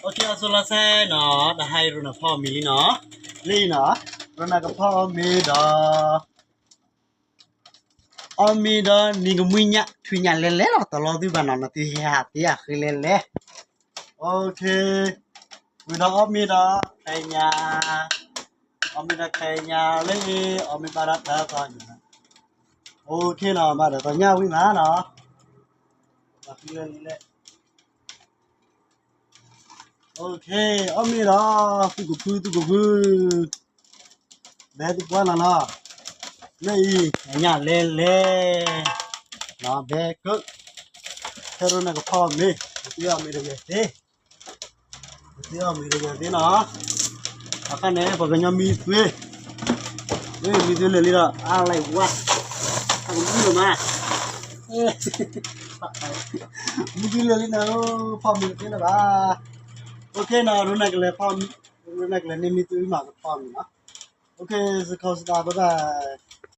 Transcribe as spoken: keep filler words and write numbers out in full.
Okay, အစောလဆဲနော် တဟိုင်ရူနဖီမီလီနော် လီနော် ရူနကဖီမီဒီး အီမီဒီး နံၤကမှံညၣ် ထွံညၣ်လဲလဲလီၤ တလီၤသုဘၣ်နီၤ နသုဟဲဟးသ့အဃ့လဲလဲ Okay, ဝံၤဒီးအီမီဒီး ခဲညါ အီမီဒီးခဲညါလၢ အီမီဘၣ်ဒီးတၢ်သီညါ Okay နီၤ ဘၣ်ဒီးသီညါဝံၤမးနီၤ ဘၣ်ဃ့လဲလဲ Okay, အီမ့ၢ်လီၤ သူၣ်ကဖု သူၣ်ကဖု ဘဲသပှၢ်နီၤနီၤ လၢအံၤ ညၣ်လဲလဲ နီၤ ဘဲကၢ ခဲရိနကဖီမ့ၢ် ပသ့အီၣ်မ့ၢ်တဂဲၤသ့ ပသ့အီၣ်မ့ၢ်တဂဲၤသ့နီၤ အခါန့ၣ် ပှၤကညီမံသွ့ မံသွ့လၢာ်လံဒီး အါလဲဝါ အကမံလၢမး မံသွ့လၢာ်လံနီၤ ဖီမ့ၢ်တသ့လၢၤဘၣ် Okay နီၤ ရိနကလဲၤဖီ ရိနကလဲၤန့ၢ်မံသွ့မးကဖီမ့ၢ်နီၤ Okay စခီစတၢ် bye bye